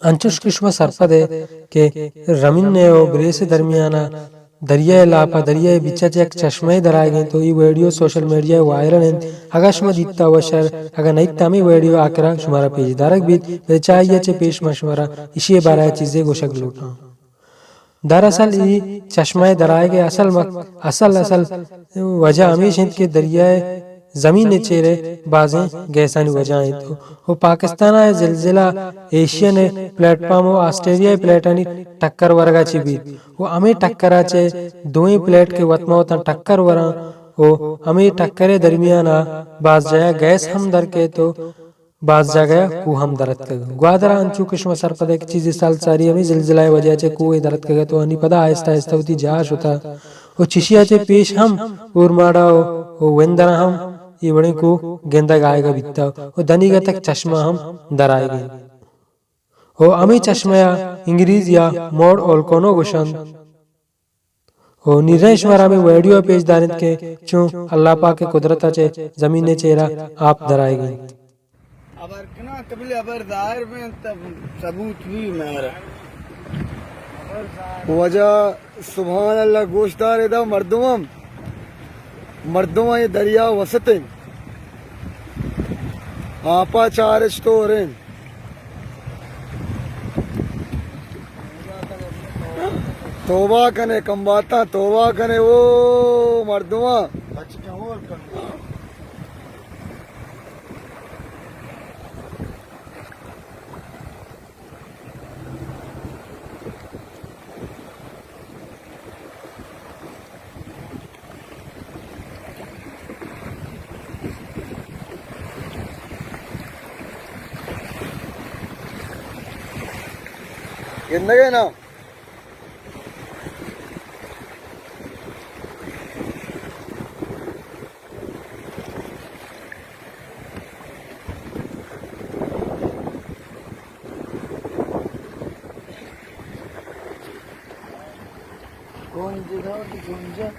انچوش کہ شما سرپد ئے کہ رمین ءُ بریس ءِ درمیان ءَ دریائے لاپ ءَ دریائے بیچ ءَ چہ یک چشمہ ئے درآیگ ءَ انت ءُ اے ویڈیو سوشل میڈیا ءَ وائرل انت۔ اگاں شما دیتہ وش اِت، اگاں نہ دیتہ ہمے ویڈیو آخر ءَ شمارا پیش دارگ بیت، بلے چہ آئی ءَ چہ پیش من شمارا ایشی ءِ بارہ ءَ چیزے گوشگ لوٹاں۔ دراصل اے چشمہ ءِ درآیگ ءِ اصل مق-، اصل، اصل وجہ ہمیش انت کہ دریائے زمین ءِ چیر ءَ بازیں گیسانی وجہ انت۔ ءُ پاکستان ءِ زلزلہ ایشین ءِ پلیٹ فارم ءُ آسٹریلیا ءِ پلیٹانی ٹکر ورگ ءَ چہ بیت۔ ءُ ہمے ٹکر ءَ چہ دوئیں پلیٹ کہ وت ماں وتاں ٹکر وراں ءُ ہمے ٹکر ءِ درمیان ءَ باز جاہ ءَ گیس ہم در کئیت ءُ باز جاگہ ءَ کوہ ہم در اتکگ۔ گوادر ءَ انچو کہ شما سرپد ئے کہ چیزے سال ساری ہمے زلزلہ ءِ وجہ ءَ چہ کوہ ءَ در اتکگ ات ءُ آنی پدا آہستہ آہستہ وتی جاہ ءَ شتہ ءُ چشی ءَ چہ پیش ہم اورماڑہ ءُ، ءُ وندر ءَ ہم اے وڑیں کوہ گندگ آیگ ءَ بیتہ ءُ دنیگہ تک چشمہ ہم در آیگ ءَ انت۔ ءُ ہمے چشمہ ءَ انگریزی ءَ ماؤنٹ ہولکونو گوشنت۔ ءُ نی رند شمارا ہمے ویڈیو ءَ پیش دارینت کہ چوں اللہ پاک ءِ قدرت ءَ چہ زمین ءِ چیر ءَ آپ در آیگ ءَ انت۔ ہبر کناں تہ بلے ہبر ظاہر بنت تہ ثبوت بی مہر۔ واجہ سبحان اللہ، گوش دار ادا مردماں، مردماں اے دریا وسط انت۔ آپا چارش تو رند۔ توبہ کنے کمباتاں، توبہ کنے او مردماں۔ گندگ ءَ نا۔ گونجا، گونجا۔